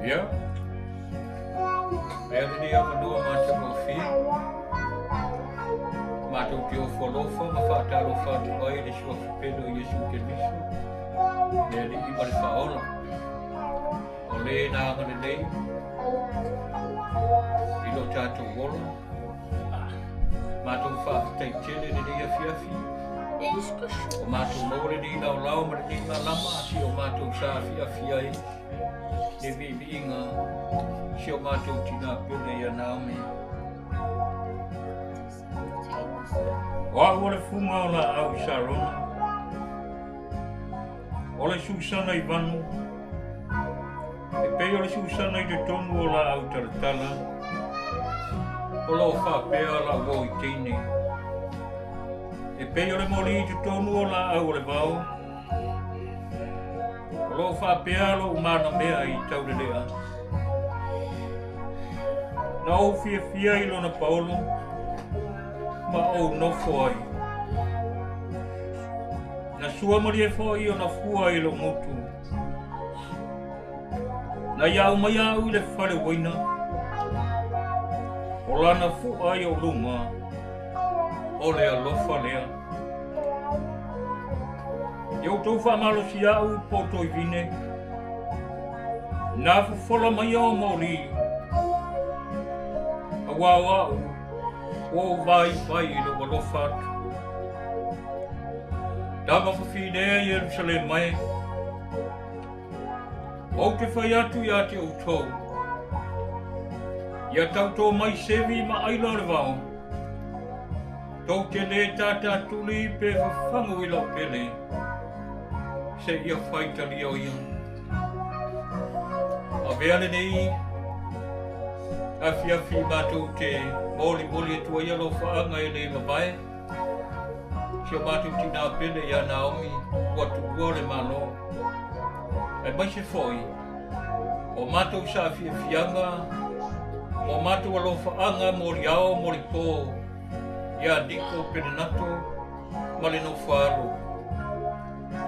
Ia, avea lenei avanoa matagofie matou te ofo alofa ma faatalofa atu ai i le suafa pele o Iesu Keriso, le Alii ma le Faaola, o le na agalelei i lo tatou ola. Matou faafetai tele i lenei afiafi o matou maua lenei laolao ma lenei malama si o matou saafiafi ai le viiviiga si o matou tinā pele ia Naomi. O au o le fuga o laau i Sarona, o le susana i vanu, e pei o le susana i totonu o laau talatala, o loo faapea lau uo i teine. E pei o le moli i totonu o laau o le vao, o loo faapea lou manamea i taulelea. Na ou fiafia i lona paolo, ma ou nofo ai. Na sua malie foi ona fua i lou gutu. Na ia aumai au i le fale uaina, o lana fua i ou luga, o le alofa lea. Ia outou faamalosiaʻu poto i vine, na fofola mai o moli, auā o aʻu ua ou vaivai i lou alofa atu. Tama fafinea Ierusalema e, ou te fai atu iā te outou, ia tautō mai sevi ma aila o le vao, tou te lē tātātuli pe fafagu i lau pele, seia faitalia o ia. Avea lenei afiafi matou te molimoli atu ai alofaaga e lē vavae si o matou tinā pele iā Naomi ua tuua o le Malo, aemaise foi o matou saafiafiaga ma o matou alofaaga moliao molipō iā Niko Penenato ma le nofoalo.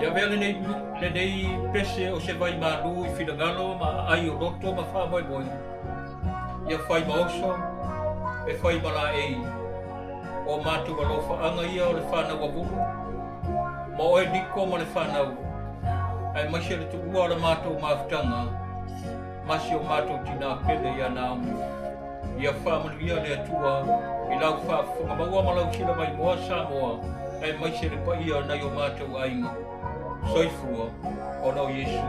Ia avea lenei pese o se vaimalū i finagalo ma aai o loto ma faamoemoe, ia fai ma oso e fai ma laei o matou alofaaga ia o le fanau avulu ma oe Niko ma le fanau, aemaise le tuua o le matou mafutaga ma si o matou tinā pele iā Naomi. Ia faamanuia le Atua i lau faafofoga maua ma lau sila maimoa Samoa, aemaise le paia nai o matou aiga. Soifua ona o Iesu.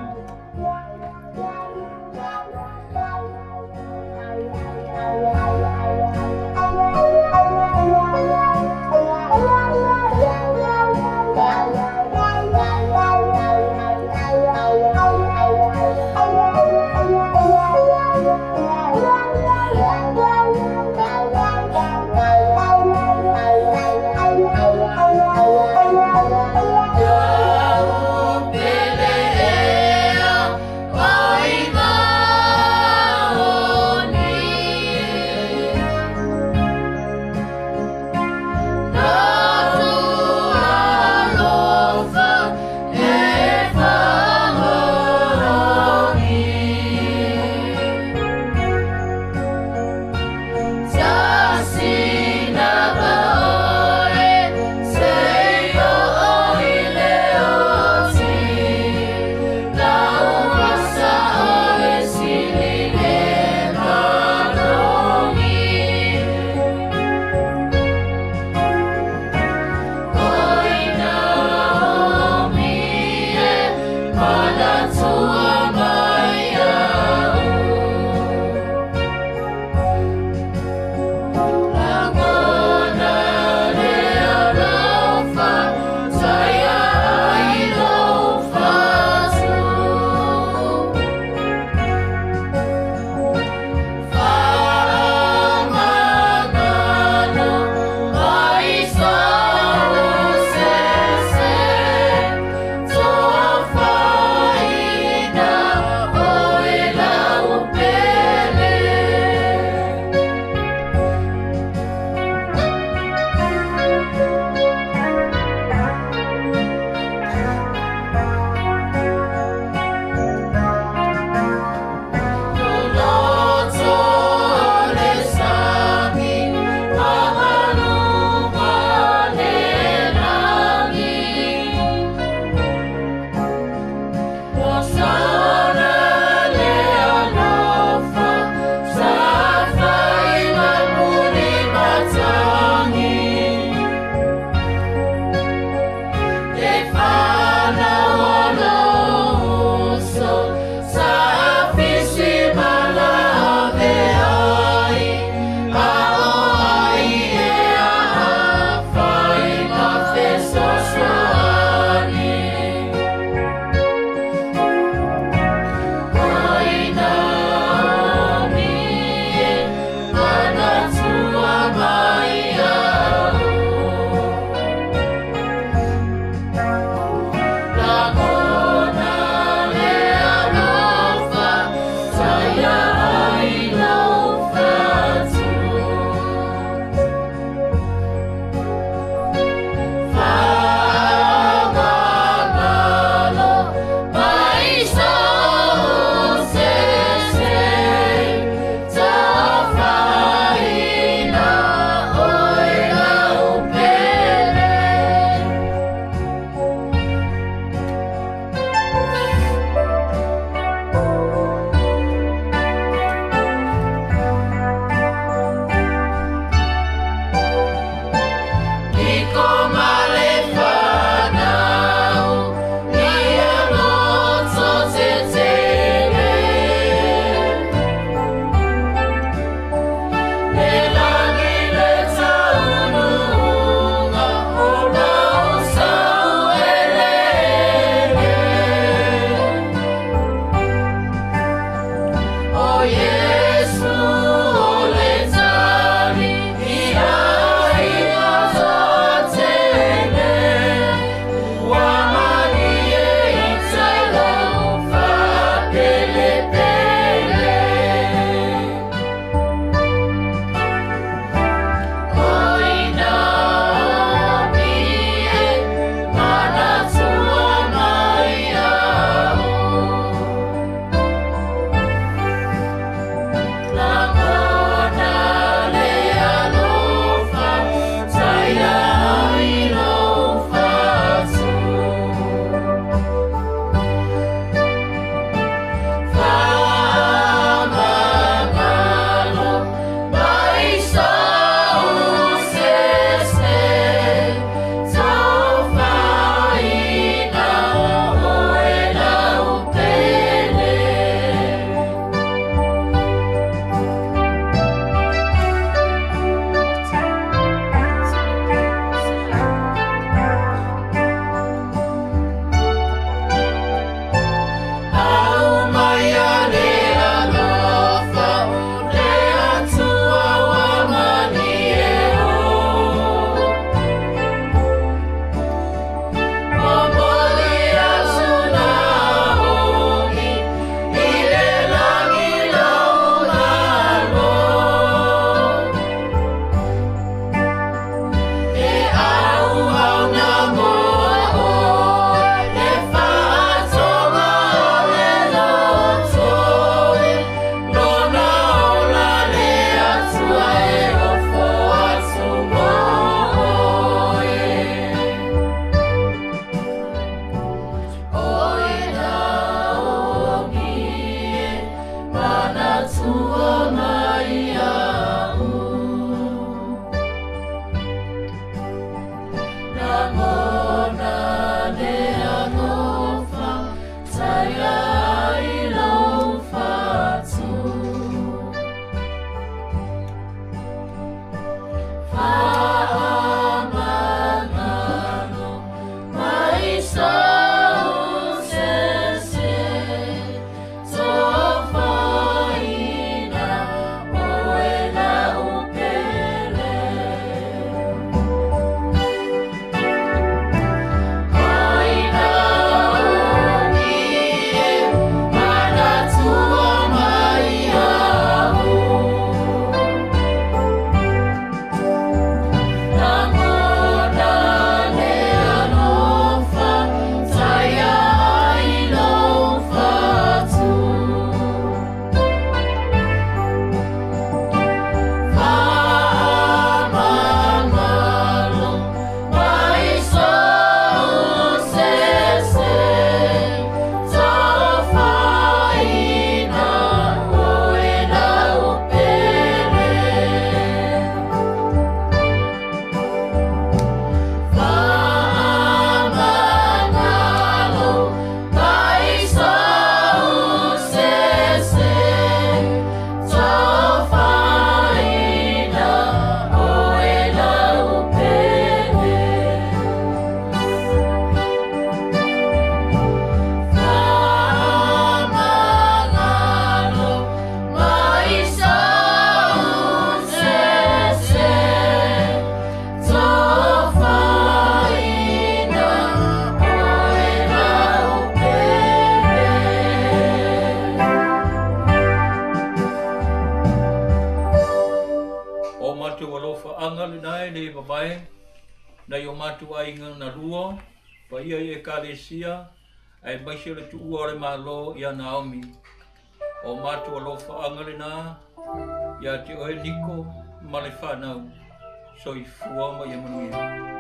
Lau pele ea. lenā e le vavae nai o matou aiga na lua, paia i Ekalesia, aemaise o le tuua o le Malo ia Naomi. O matou alofaaga lenā ia te oe Niko ma le fanau. Soifua ma ia manuia.